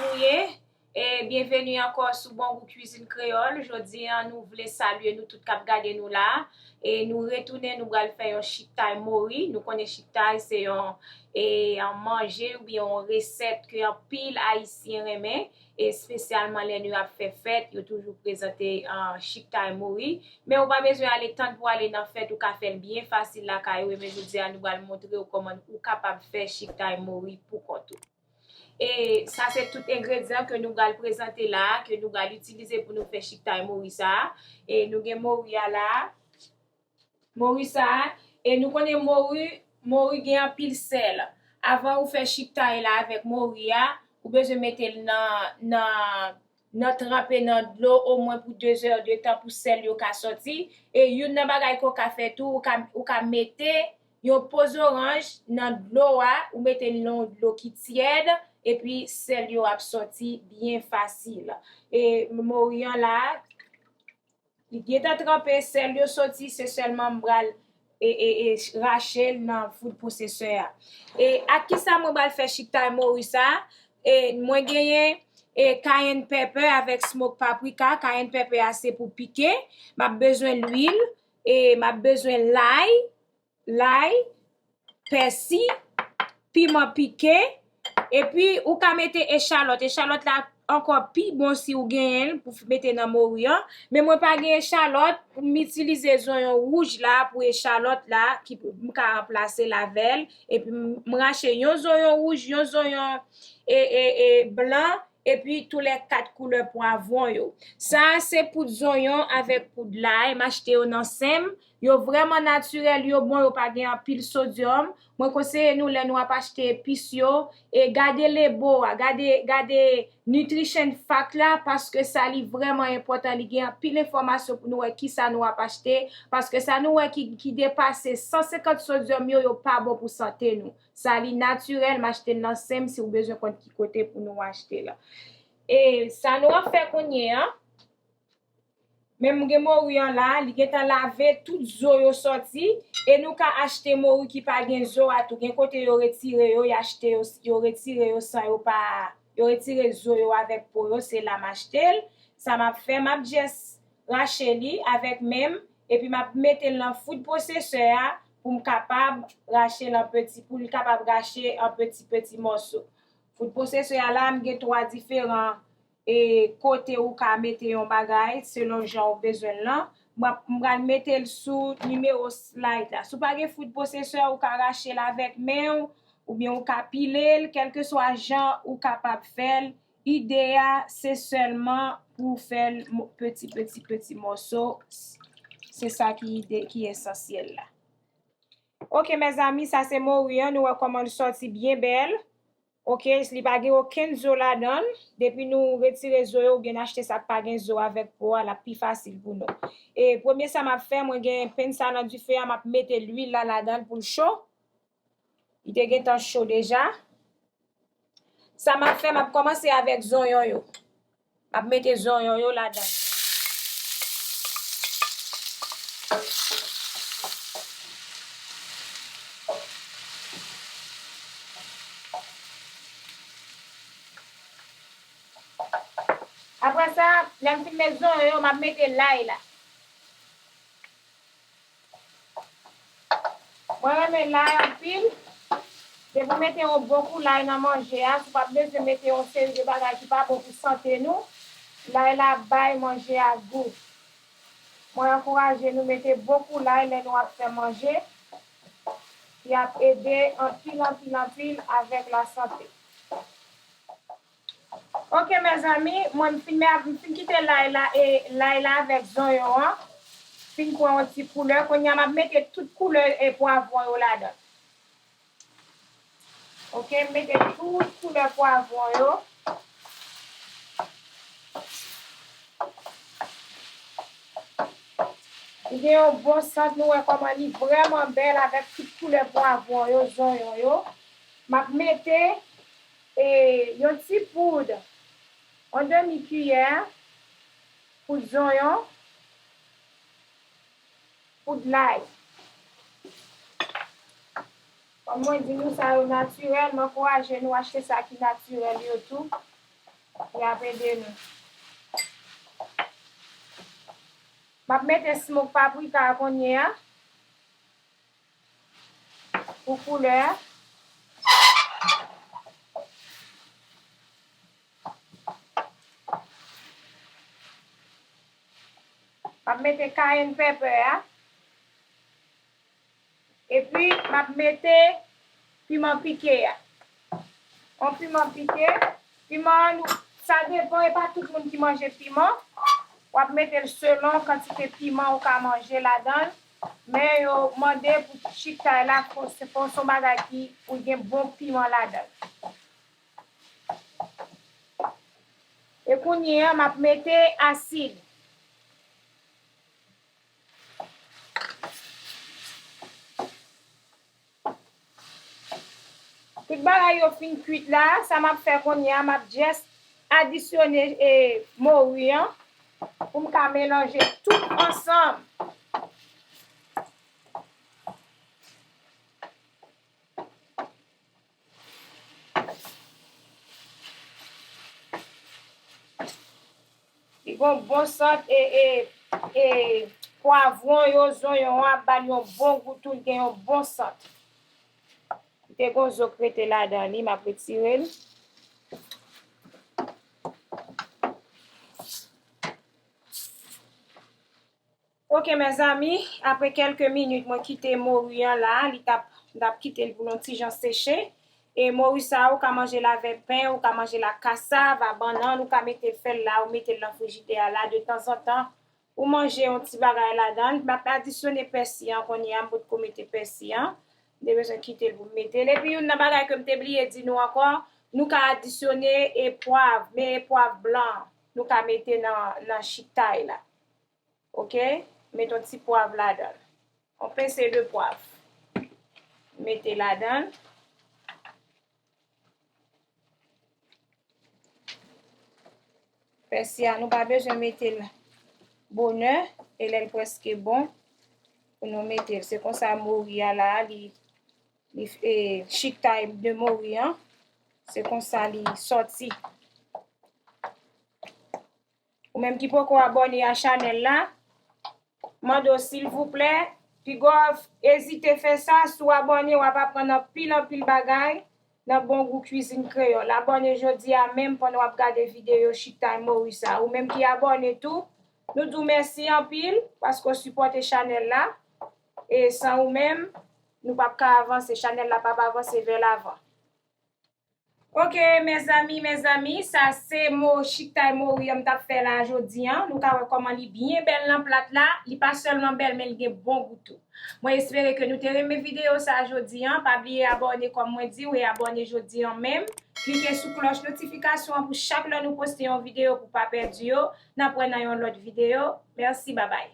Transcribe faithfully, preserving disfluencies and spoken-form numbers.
Ou ye? E byenveni ankò sou Bon Gou Kwizin Kreyòl. Jodi a, nou vle salye nou tout k ap gade nou la. E nou retounen, nou pral fè yon chiktay mori. Nou konnen chiktay se yon, e, yon manje oubyen yon resèt ke anpil Ayisyen renmen. Espesyalman lè nou ap fè fèt, yo toujou prezante, ah, chiktay mori. Men ou pa bezwen ale tann pou ale nan fèt, ou ka fè l byen fasil lakay ou. E men jodi a, nou pral montre w kòman ou kapab fè chiktay mori pou kont ou. E sa se tout engredyan ke nou pral prezante la, ke nou pral itilize pou nou fè chiktay mori sa a. E nou gen mori a la, mori sa a, e nou konnen mori, mori gen anpil sèl. Avan ou fè chiktay la avèk mori a, ou bezwen mete l nan, nan, nan tranpe nan dlo omwen pou de zè de tan pou sèl yo ka sòti. E youn nan bagay ke w ka fè tou, ou ka, ou ka mete yon po zoranj nan dlo a, ou mete l nan yon dlo ki tyèd, epi sèl yo ap sòti byen fasil. E mori an la, li gentan tranpe, sèl yo sòti, se sèlman m pral, e, e, e, rache l nan food processor a. E ak kisa mwen pral fè chiktay mori sa? E mwen genyen, e, cayenne pepper avèk smoke paprika. Cayenne pepper a se pou pike. M ap bezwen lwil, e m ap bezwen lay, lay, pèsi, piman pike, epi ou ka mete echalòt. Echalòt la ankò pi bon si ou genyen l pou f-, mete nan mori an. Men mwen pa gen echalòt, m itilize zonyon wouj la pou echalòt la, ki pou, m ka ranplase l avè l. Epi m, m rache yon zonyon wouj, yon zonyon, e, e, e, blan, epi toulèkat koulè pwavwon yo. Sa a se poud zonyon avèk poud lay, m achte yo nan Sem. Yo vrèman natirèl, yo bon, yo pa gen anpil sodyòm. Mwen konseye nou lè nou ap achte epis yo, e gade lebo a, gade, gade nutrition fact la, paske sa li vrèman enpòtan, li gen anpil enfòmasyon pou nou wè kisa nou ap achte, paske sa nou wè ki, ki depase san senkant sodyòm yo, yo pa bon pou sante nou. Sa li natirèl, m achte l nan Sem si w bezwen konn ki kote pou nou achte l. E sa nou ap fè kounye a, men m gen mori an la, li gentan lave, tout zo yo sòti, e nou ka achte mori ki pa gen zo a tou. Gen kote yo retire yo, y achte yo, yo retire yo san yo pa, yo retire zo yo avèk po yo, se la m achte l. Sa m ap fè, m ap jès rache li avèk men m, epi m ap mete l nan food processor a pou m kapab rache l an peti, pou l kapab rache an peti, peti mòso. Food processor a la, m gen twa diferan, e, kote ou ka mete yon bagay selon jan ou bezwen l lan. M ap, m pral mete l sou nimewo slide la. Si w pa gen food processor, ou ka rache l avèk men w, oubyen ou ka pile l, kèlkeswa jan ou kapab fè l. Ide a, se sèlman pou w fè l mo-, peti, peti, peti mòso. Se sa ki ide, ki esansyèl la. Oke, mezanmi, sa se mori an. Nou wè kòman l sòti byen bèl. Oke, li pa gen okenn zo ladan l. Depi nou retire zo yo, oubyen n achte sa k pa gen zo avèk po a, l ap pi fasil pou nou. E premye sa m ap fè, mwen gen penn sa nan dife a, m ap mete lwil la ladan l pou l cho. Li te gentan cho deja. Sa m ap fè, m ap kòmanse avèk zonyon yo. M ap mete zonyon yo ladan. Apre sa, lè m fin met zonyon yo, m ap mete lay la. Mwen renmen lay anpil. Depi w mete yon bon kou lay nan manje a, si w pa bezwen mete yon seri de bagay ki pa bon pou sante nou, lay la bay manje a gou. Mwen ankouraje nou mete bon kou lay lè nou ap fè manje. Li ap ede anpil, anpil, anpil avèk lasante. Oke, mezanmi, mwen m fin, m fin kite lay la, e lay la avèk zonyon an fin pran yon ti koulè. Kounye a, m ap mete tout koulè, e, pwavwon yo ladan. Oke, m mete tout koulè pwavwon yo. Li gen yon bon sant, nou wè kòman li vrèman bèl avèk tout koulè pwavwon yo, zonyon yo. M ap mete, e, yon ti poud, yon demi kiyè poud zonyon, poud lay. Kòm mwen di nou, sa yo natirèl, m ankouraje nou achte sa ki natirèl yo tou. Y ap ede nou. M ap mete smoke paprika a kounye a pou koulè a. M ap mete cayenne pepper a. Epi, m ap mete piman pike a. Yon piman pike. Piman an, nou, sa depan, e pa tout moun ki manje piman. W ap mete l selon kantite piman ou ka manje ladan l. Men yo mande pou chiktay la, fò se, fò se yon bagay ki, pou gen bon piman ladan l. E kounye a, m ap mete asid. Tout bagay yo fin kwit la, sa m ap fè kounye a, m ap just adisyone, e, mori an pou m ka melanje tout ansanm. Li gon bon sant, e, e, e, pwavwon yo, zonyon an ap ba l yon bon gou tou, li gen yon bon sant. Li te gon zo k rete ladan li, m ap retire l. Ok, mezanmi, apre kèlke minit, mwen kite mori an la, li t ap, m t ap kite l pou l yon ti jan seche. E mori sa, ou ka manje l avèk pen, ou ka manje l ak kasav, a bannann, ou ka mete l fè l la, ou mete l nan frijidè a la, de tanzantan, ou manje yon ti bagay ladan l. M ap adisyone pèsi an kounye a, m potko mete pèsi an. M te bezwen kite l pou m mete l. Epi youn nan bagay ke m te bliye di nou ankò, nou ka adisyone e pwav, men e pwav blan, nou ka mete nan, nan chiktay la. Ok? Met yon ti pwav ladan l. Yon pense de pwav. Mete ladan l. Pèsi a, nou pa bezwen mete l bonè, e lè l prèske bon, pou nou mete l. Se konsa mori a la, li, li, e, chiktay de mori an, se konsa li sòti. Ou menm ki poko abòne a chanèl la, mande w silvouplè, piga w ezite fè sa, si w abòne, w ap aprann anpil, anpil bagay nan bon gou kwizin kreyòl. Abòne jodi a menm pandan w ap gade videyo chiktay mori sa. Ou menm ki abòne tou, nou di w mèsi anpil paske w sipòte chanèl la. E san ou menm, nou p ap ka avanse, chanèl la p ap avanse vè lavan. Ok, mezanmi, mezanmi, sa se mo chiktay mori an m t ap fè la jodi an. Nou ka wè kòman li byen bèl nan plat la. Li pa sèlman bèl, men li gen bon gou tou. Mwen espere ke nou te renmen videyo sa jodi an. Pa bliye abòne kòm mwen di w e abòne jodi an menm. Klike sou klòch notifikasyon an pou chak lè nou poste yon videyo pou pa pèdi yo. N ap wè nan yon lòt videyo. Mèsi, babay.